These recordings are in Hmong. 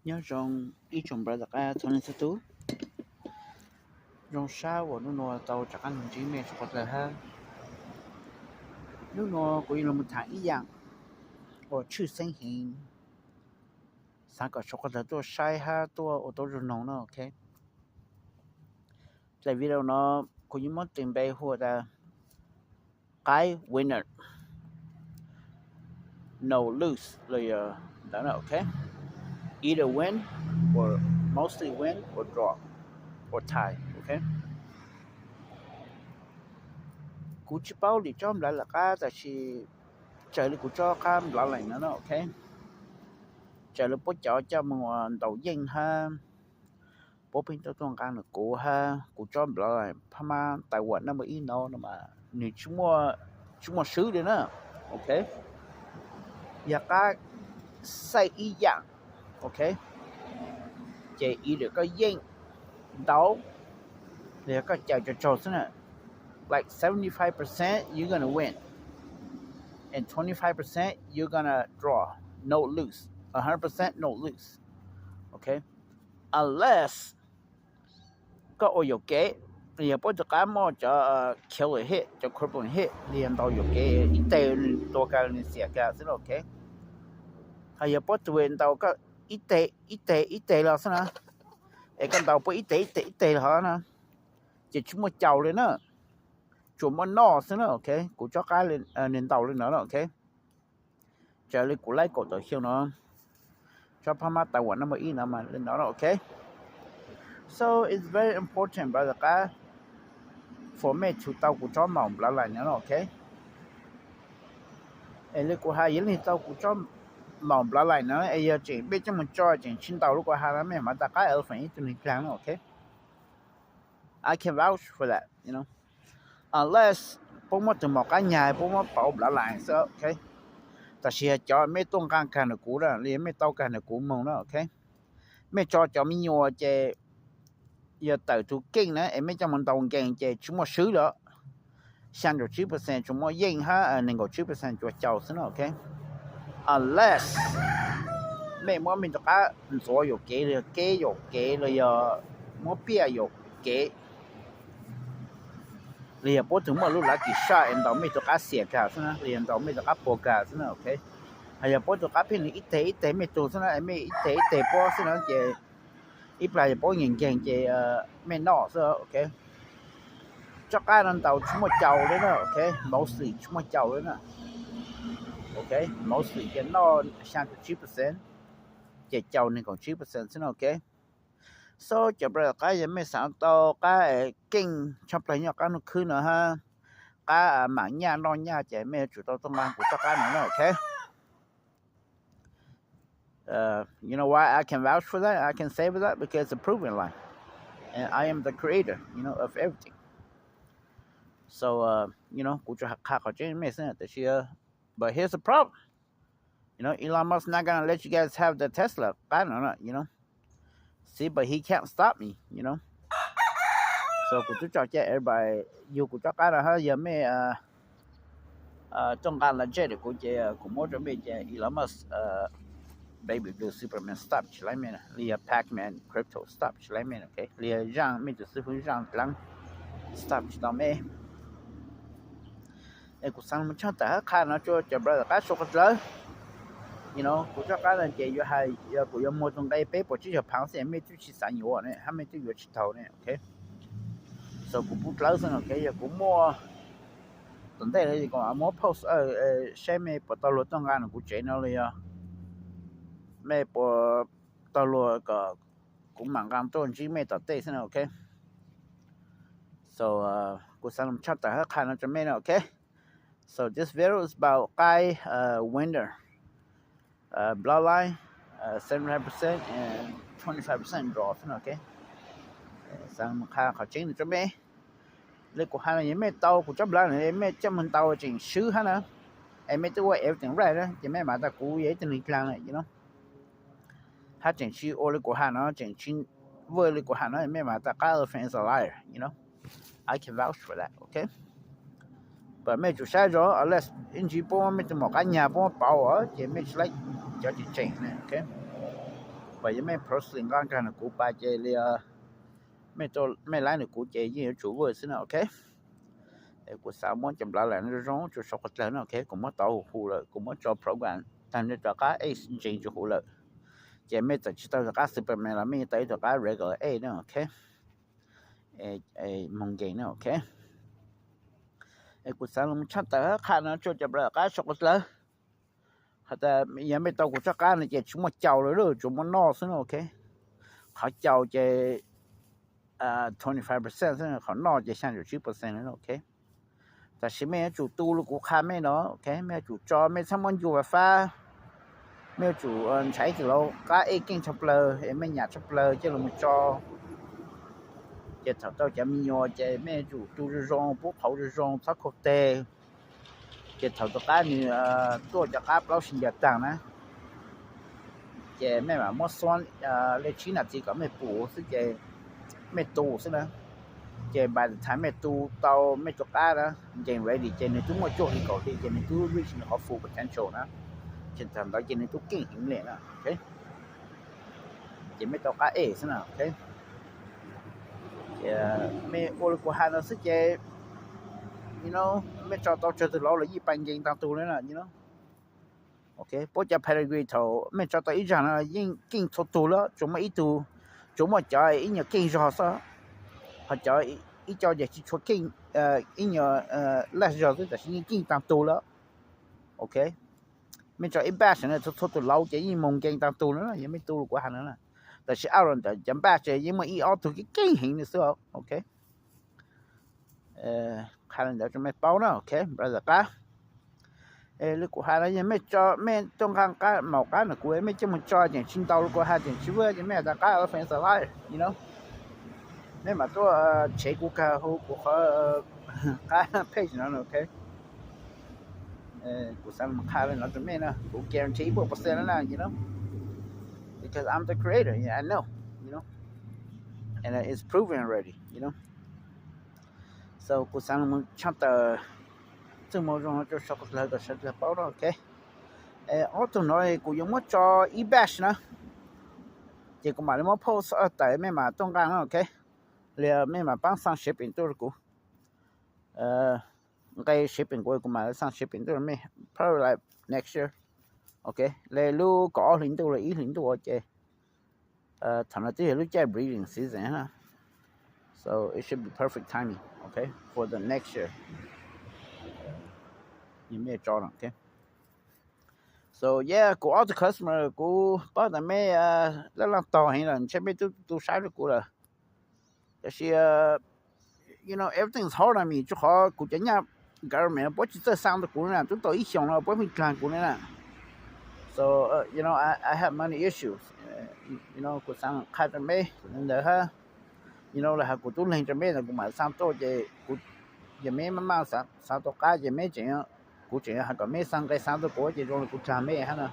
Nyob zoo ib tsoom brother qab txhua leej txhua tus. Zoo sab uas nub nua tau rov qab los ntsib mej tso quav dlawg hab. Nub nua kuv yuav los tham ib yaam uas tshwj xeeb heev, xaav kom tso quav dlawg tuaj saib hab tuaj ua tau zoo noog na, ok. Dlej video no kuv yuav muab tis npe hu tas qaib winner, no lose los yog ntawd na, ok. Either win or mostly win or draw or tie, ok. Kuv tsis paub lwm tsob nplawv lawm qab, tab sis raws li kuv tsob qab nplawv lees no na, ok. Raws li puab cov coj moog ntaus yeej hab puab pheej tuaj tuaj nqaa nws kuv hab kuv tsob nplawv lees phab mab Taiwan number ib no no mas nws tsis muaj swb li na, ok. Yog qab xaij ib yaam, ok, ces either koj yeej ntaus los yog koj caws tsaug tsaug xwb na. Like seventy five percent you're gonna win and twenty five percent you're gonna draw, no lose, a hundred percent no lose, ok. Unless koj ua yuam kev, yog puab tus qab muaj cov killer hit, cov crippling hit, li yog ntaus yuam kev ib teg nws tuag kag nws xiam kag xwb na, ok. Hos yog puab tus ntaus koj ib teg ib teg ib teg los xwb na, es koj ntaus puab ib teg ib teg ib teg los hov na, ces tsis muaj caus li na, tsuas muaj noj xwb na, ok. Kuv tsob qab nws ntaus li no na, ok. Raws li kuv laib kaum tawm xyoo no, tsob phab mab Taiwan number ib no mas li no na, ok. So it's very important, brother qab, for mej txhum tau kuv tsob maum nplawv lees no na, ok. Es li kuv has, yog leej tau kuv tsob maum nplawv lees no es yog tseem mej coj moog tso tseem tsis ntaus li kuv has no mej mam tas qab elephant ib tug neeg dlaag na, ok. I can vouch for that, you know. Unless puab muab tug maum qab nyag, puab muab pauv nplawv lees xwb, ok. Tab sis yog cov mej tuaj nqaa kag ntawm kuv na, li mej tau kag ntawm kuv moog na, ok. Mej tso cov me nyuam ces yog tawm tug keej na es mej coj moog ntaus nkeeg ces tsis muaj swb li. Xyaa caum tsib percent tsuas muaj yeej hab neeg nkaum tsib percent tsuas caus xwb na, ok. Unless mej muab mej tug qab ntxuav yuam kev los yog keb yuam kev los yog muab piaj yuam kev, los yog puab tug muaj lub lucky shot es ntaus mej tug qab xiam kag xwb na, los yog ntaus mej tug qab puag kag xwb na, ok. Hos yog puab tug qab pheej nws ib teg ib teg mej tug xwb na, mej ib teg ib teg puab xwb na ces ib plag yog puab nkeeg nkeeg ces mej noj xwb, ok. Tsob qab no ntaus tsis muaj caus li na, ok, mostly tsis muaj caus li na, ok, mostly ces noj xyaa caum tsib percent, ces caus neeg kaum tsib percent xwb na, ok. So cov brother qab, yog mej xaav tau qab keej tshaj plawg nyob qab nuj khwb no hab qab maam nyaj noj nyaj ces mej yuav tsum tau tuaj nqaa kuv tsob qab no na, ok. You know why I can vouch for that? I can say that because it's a proven line. And I am the creator, you know, of everything. So, you know, kuv tsuas qha qhov tseeb mej xwb, tab sis, but here's the problem. You know, Elon Musk not gonna let you guys have the Tesla qab no, you know. See, but he can't stop me, you know. So kuv tub tso ca everybody yug kuv tsob qab no hab yog mej tuaj nqaa la jeb rau kuv ces kuv muab rau mej ces Elon Musk, Baby Blue, Superman stop tsis laib mej na, li yog Pac-Man Crypto stop tsis laib mej na, ok, li yog zaaj mej tus xib fwb zaaj dlaab stop tsis tau mej. Es kuv xaav moog tshaj tawm hab qha no rua cov brother qab sua qhov dlawb. You know, kuv tsob qab no ces yuav has yog kuv yuav muag tug nqe peb puas tsib caug phaav xwb mej twb tsis xav yuav ne hab mej twb yuav tsis tau ne, ok. So kuv pub dlawb xwb, ok. Yog kuv muaj tom ntej lawm kuv muab post saib mej puas tau luag tuaj nqaa nws kuv tsev no los yog mej puas tau luag kom kuv maam nqaa tuaj ntsib mej tom tej xwb na, ok. So kuv xaav tshaj tawm hab qha no rua mej na, ok. So this video is about qaib winner, bloodline, seventy-five percent and twenty-five percent draw xwb na, ok. Xaav qha qhov tseeb no rua mej. Li kuv has no yog mej tau kuv tsob nplawv no mej coj moog ntaus tseem swb hab na, es mej twb ua everything right na ces mej maam tas kuv yog ib tug neeg dlaag na, you know. Hab tseem tsis ua li kuv has no, tseem tsis vwj li kuv has no mej maam tas qab elephant is a liar, you know. I can vouch for that, ok. But mej tsum saib zoo, unless ib ntsis puab muab mej tug maum qab nyag puab muab pauv ces mej tsis laib cov tseem tseem na, ok. Yog mej proceed nqa nkag nws kuv pas ces li mej laib nws kuv ces yeej yuav tsum work xwb na, ok. Kuv xav muab cov nplaj lam zoo zoo tso saum qhov dlawg na, ok. Kuv muab tau huv huv lawm, kuv muab tso program tag nrho rov qab ej ntsees tso huv lawm. Ces mej txawm tsis tau rov qab Superman los mej tau ib rov qab regular ej na, ok. Moog nkees na, ok. Kuv xaav lug tshaj tawm qha no rua cov nplaj qab saum qhov dlawg. Has tas yog mej tau kuv txoj qab no ces tsis muaj caus lawm, tsuas muaj noj xwb na, ok. Qhov caus ces twenty five percent xwb, qhov noj ces xyaa caum tsib percent na, ok. Tab sis mej yuav tsum tu lug kuv qha mej no, ok. Mej yuav tsum tso, mej txhob muab ncu fab fab. Mej yuav tsum ntshaw ib tug laug qab ej keej tshaj plawg es mej nyam tshaj plawg coj lug mus tso. Ces thaum tau cov me nyuam ces mej yuav tsum tu zoo zoo, pub qhauv zoo zoo, txhob khaus teg. Ces thaum tus qab nws tuaj cov qab plaub sib ncaws taag na, ces mej mam muab xuab li tsib nas this kom mej pum xwb ces mej tu xwb na. Ces by the time mej tu tau mej tus qab na, nkees ready ces nws twb muaj cuaj hli kaum hli ces nws twb reach nws qhov full potential na. Ces thaum ntawd ces nws twb keej heev le na, ok. Ces mej tau qab ej xwb na, ok. Ces mej ua li kuv has no xwb ces, you know, mej tso tau tsawg tug laug los yeej pais nkees taag tug le na, you know. Ok, puab cov pedigree thaum mej tso tau ib zaag no yeej keej txhua tug lawm, tsuas muaj ib tug, tsuas muaj cov ib nyuag keej zog xwb, ho cov ib co ces tsis tshua keej, ib nyuag laj zog xwb tab sis yeej keej taag tug lawm. Ok, mej tso ib batch no txhua txhua tug laug ces yeej moog nkees taag tug na, yog mej tu li kuv has no na. Tab sis out of ntawd cov batch yeej muaj ib ob tug keej heev li xwb, ok. Qha li ntawd rua mej paub na, ok, brother qab. Li kuv has no yog mej tso, mej tuaj nqa qab maum qab no kuv, mej coj moog tso tseem tsis ntau li kuv has, tseem tsis work ces mej has tas qab elephant is alive, you know. Mej mam tuaj tshev kuv kag hu kuv qhov qab page no, ok. Kuv xaav qha li no rua mej na, kuv guarantee ib puas percent na, you know, because I'm the creator, yeah, I know, you know, and it's proven already, you know. So kuv xaav lug tshaj tawm txuj moo zoo rua sau qhov dlawg kom sawv dlawg paub na, ok. Ob tug no kuv yuav muab tso ib batch na, ces kuv mam li muab post tawm mej mam tuaj nqa na, ok. Li mej mam paab xaa shipping tuaj rua kuv, nqe shipping kuv, kuv mam xaa shipping tuaj rua mej probably like next year, ok. Li lub kaum ob hli ntuj los ib hli ntuj ua ces thaum no twb yog lub caij breeding season na, so it should be perfect timing, ok, for the next year. Yog mej tso no, ok. So yeah, kuv ob tug customer kuv paub tas mej laj laj tog heev lawm, ntshe mej tub tu sab rua kuv lawm. Tab sis you know, everything is hard on me, rua qhov kuv cov nyaj government puab tsis txawj xaa rua kuv na, tub tau ib xyoos no puab pheej dlaag kuv na. So you know, I have money issues, you know, kuv xaav qha rua mej ntawd hab, you know, lawv has kuv tub leeg rua mej ntawd kuv mam xaa tuaj ces kuv, yog mej maj maj xaav tau qab ces mej tseem, kuv tseem has kom mej xaa nqe xaav tuaj kuv ces zoo li kuv dlaag mej hab no.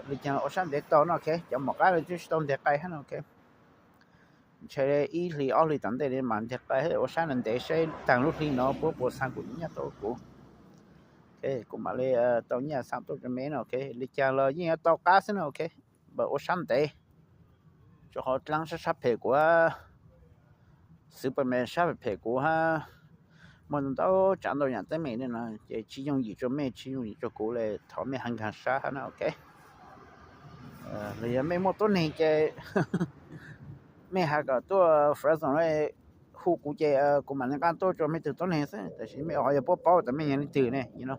Li caag ua sab ntev tau no, ok, cov maum qab lawv twb tsis tau nteg qai hab no, ok. Ntshe ib hli ob hli tom ntej li mam nteg qai, ua sab ntev saib taag lub hli no puab puas xaa kuv nyaj tau kuv. Ok, kuv mam li tau nyaj xaa tuaj rua mej no, ok. Li caag los yeej yuav tau qab xwb no, ok. Npawm ua sab ntev, rua qhov dlaab sab sab phem kuv, Superman sab phem phem kuv hab, muaj ntau tsav ntau yaam teeb meem no ces tsis yooj yim rua mej tsis yooj yim rua kuv le, thov mej has nkaag sab hab na, ok. Los yog mej muaj tuab neeg ces mej has kom tuaj Fresno hu kuv ces kuv mam li nqa tuaj rua mej tug tuab neeg xwb, tab sis mej ho yog puab paub tas mej yog leej twg ne, you know.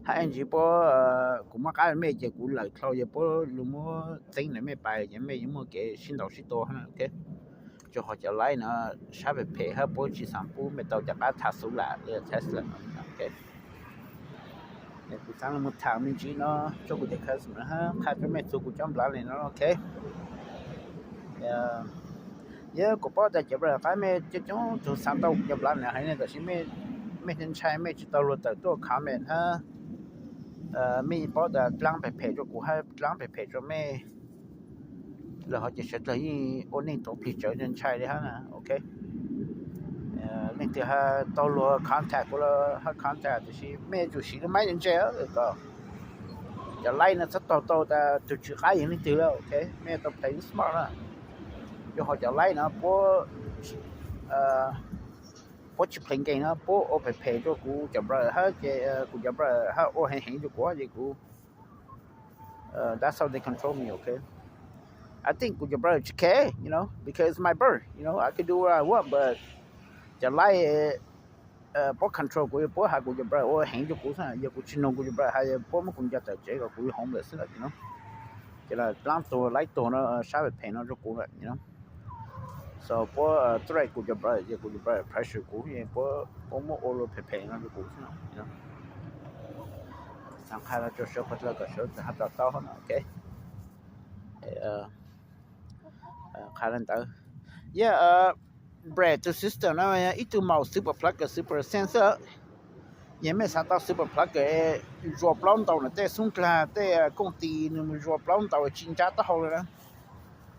Hab ib ntsis puab, kuv muab qab mej ces kuv lawm dlhau yog puab lug muab txeeb ntawm mej pais ces mej yuav muaj kev sib ntaus sib tua hab na, ok. Rua qhov cov live no sab phem phem hab puab tsis xaav pub mej tau cov qab tham xuv lam li Tesla, ok. Kuv xaav lug tham me ntsis no rua kuv cov customer hab qha rua mej txug kuv cov nplaj ne no, ok. Yog kuv paub tas cov nplaj qab mej coob coob tug xaav tau kuv cov nplaj ne heev ne, tab sis mej ntshai mej tsis tau lug tawm tuaj comment hab, mej paub tas dlaab phem phem rua kuv hab dlaab phem phem rua mej, los ho ces sawv dlawg yeej ua neej tuav plig tsawv ntshai li hab na, ok. Leej twg has tau lug contact kuv los hab contact, tab sis mej yuav tsum siv lub maiv ntse ntse kom Cov light no txhob taug tau tas tus tswv qab yog leej twg lawm, ok, mej tau play smart na. Rau qhov cov light no puab, puab tsis play game no, puab ua phem phem rau kuv cov brother hab ces kuv cov brother hab ua heev heev rau kuv ces kuv, that's how they control me, ok. I think kuv cov brother tsis care, you know, because it's my bird, you know, I could do what I want, but cov light puab control kuv, puab has kuv cov brother ua heev rau kuv xwb. Yog kuv tsis noog kuv cov brother has, puab muab kuv ncaws tawm tsev kom kuv yuav homeless xwb lawm no. Ces lawv dlaab tuag laib tuag no sab phem phem no rau kuv lawm no. So puab threat kuv cov brother, yog kuv cov brother pressure kuv, puab, puab muab ua lug phem phem no rau kuv xwb no. Xaav qha los rau sawv qhov dlawg kom sawv txawm hab to taub no, ok. Qha le ntawd. Yog brand tus system no ib tug maum super plugger super sense xwb. Yog mej xav tau super plugger zuas plaub ntau na, tej xub dlag tej kooj tis nws mus zuas plaub ntau tsis ntsab taub hau le na,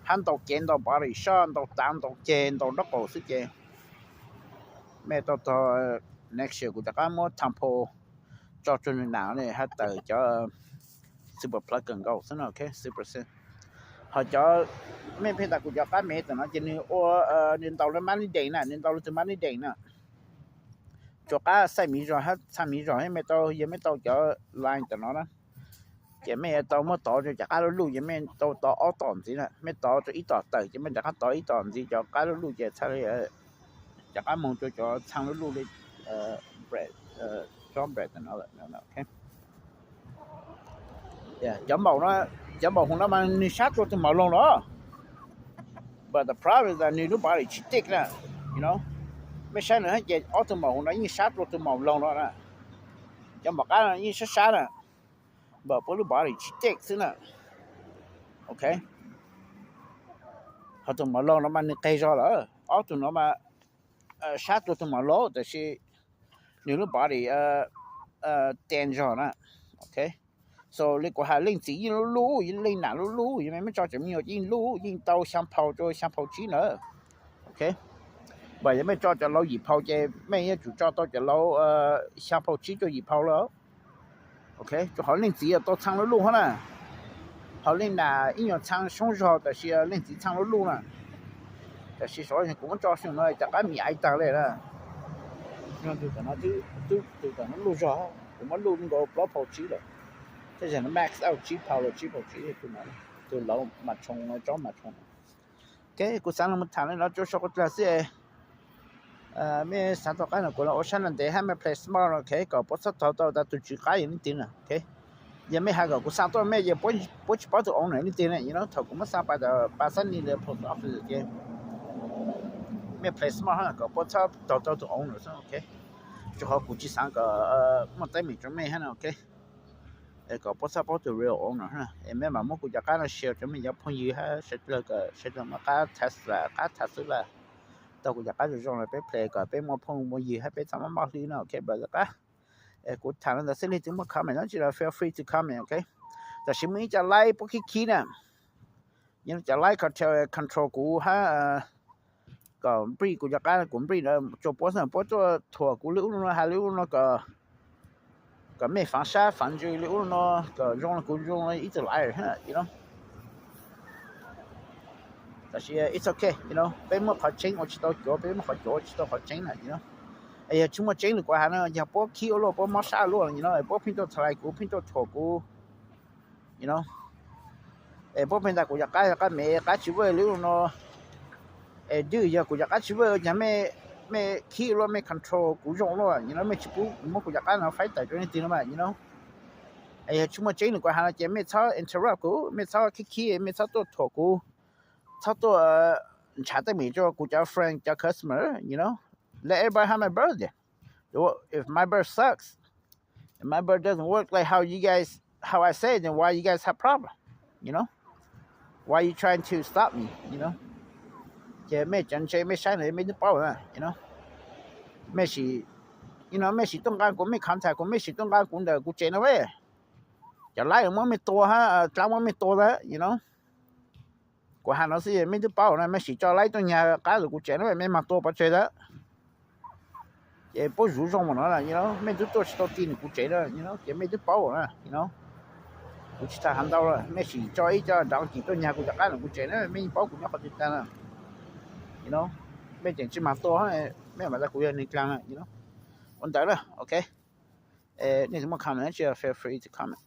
hab ntau kev ntau body shop, ntau tav ntau ceg ntau nraub qaum xwb ces mej tau tog next year kuv rov qab muab Tempo tso rua nws nam hab tawm cov super plugger nkaus xwb no, ok, super sense. Ho cov, mej pheej tas kuv cov qab mev tam no ces nws ua, nws ntaus le mab nib dees na, nws ntaus le tug mab nib dees na. Tsuas qab xaij miv zog hab txhaj miv zog, mej tau, yog mej tau cov line tam no na, ces mej yuav tau muab tov rua cov qab lub luj, ces mej tau tov ob tom ntxiv na, mej tov rua ib tom tawm ces mej rov qab tov ib tom ntxiv cov qab lub luj ces txhaj li rov qab moog rua cov txhaj lub luj li brand, cov brand tam no lawm. Cov maum no, cov maum hauv no mas nwg sab dlua tug maum loog los, but the problem is nwg lub body tsis thick na, you know. Mej saib nwg hab ces ob tug maum hauv no yeej sab dlua tug maum loog los na. Cov maum qab no yeej sab sab na, but puab lub body tsis thick xwb na, ok. Ho tug maum loog no mas nwg qeg zog lawm, ob tug no mas sab dlua tug maum loog tab sis nwg lub body thin zog na, ok. So li kuv has leej txiv yeej lub luj, leej nam lub luj, yog mej muab tso cov me nyuam yeej luj, yeej tau xyaa phau rua xyaa phau tsib na, ok. But yog mej tso cov laus yim phau ces mej yuav tsum tso tau cov laus xyaa phau tsib rua yim phau lawm, ok. Rua qhov leej txiv tau txhaj lub luj hab na, ho leej nam ib nyuag txhaj soob zog tab sis leej txiv txhaj lub luj na. Tab sis sav kuv muab tso xyoo no rov qab mis aiv taag le na. Tug tam no, tug tam no luj zog, kuv muab luj nkaus plaub phau tsib lawm, tej zag no max out tsib phau lawm, tsib phau tsib, tug laus mas tshoo, tsob mas tshoo. Ok, kuv xaav lug moog thaam le no rua sau qhov dlawg xwb. Mej xaav tau qaab no kuv los ua sab no ntev hab mej play smart, ok, kom puab txhob taug tau tas tug tswv qaab yog leej twg na, ok. Yog mej has kom kuv xaa tuaj mej ces puab tsis paub tug owner leej twg na, you know, thaum kuv muab xaa pas, pas xab ni le post office ces mej play smart hab kom puab txhob taug tau tug owner xwb, ok. Rua qhov kuv tsis xaav kom muaj teeb meem rua mej hab na, ok. Es kom puab txhob paub tug real owner na, es mej mam muab kuv cov qaab no share rua mej cov phooj ywg hab sawv dlawg, sawv dlawg muaj qaab thav xwb la, qaab thav xwb la, tau kuv cov qaab zoo zoo los peb play kom peb muaj phooj muaj ywg hab peb txhob mob mob hlwb na, ok brother qab. Es kuv thaam le ntawd xwb, leej twg muaj comment dlaab tsi los feel free to comment, ok. Tam sim muaj ib co live puab khib khib na, cov live cartel control kuv hab kom npri kuv cov qaab, kuv npri ntawd rua puab xwb, puab tuaj thuam kuv li ub li no, has li ub li no kom mej faav sab faav ntsws li ub li no, kom zoo li kuv zoo li ib tug live, you know. Tab sis it's ok, you know, peb muab qhov tseeb ua tsis tau cuav, peb muab qhov cuav ua tsis tau qhov tseeb na, you know. Es yog tsis muaj tseeb li kuv has no, yog puab khib ua luaj, puab mob sab luaj, you know, puab pheej tuaj txhais kuv, pheej tuaj thuam kuv, you know. Es puab pheej tas kuv cov qaab, cov qaab mev, qaab tsis work li ub li no. Es dude, yog kuv cov qaab tsis work, yog mej khib luaj, mej control kuv zoo luaj, you know, mej tsis pub kuv muab kuv cov qaab no faib tawm rua leej twg no mas, you know. Es yog tsis muaj tseeb li kuv has no ces mej txhob interrupt kuv, mej txhob khib khib, mej txhob tuaj thuam kuv, txhob tuaj nrhav teeb meem rua kuv cov friend, cov customer, you know. Let everybody have my bird. If my bird sucks, if my bird doesn't work like how you guys, how I say, then why you guys have problem? You know? Why you trying to stop me? You know? Ces mej cov ntse mej saib no mej twb paub na, you know? Mej sim, you know, mej sim tuaj nqaa kuv, mej contact kuv, mej sim tuaj nqaa kuv ntawm kuv tsev no, cov live muab mej tua hab, dlaab muab mej tua ntawd, you know. Kuv has no xwb mej twb paub na, mej sim tso live tuaj nyag qab ntawm kuv tsev no mej maag tua pov tseg ntawd. Ces puab zuv zoo mas no, you know, mej twb tuaj tsis tau ti ntawm kuv tsev na, you know, ces mej twb paub na, you know. Kuv tsis tas hais ntau lawm, mej sim tso ib co nrov kim tuaj nyag kuv rov qab los kuv tsev na, mej yeej paub kuv nyob qhov twg tag na. Mej tseem tsis mag tua, mej mam tas kuv yog neeg dlaag na. Ua ntawd na, ok. Nej muaj comment tsi feel free to comment.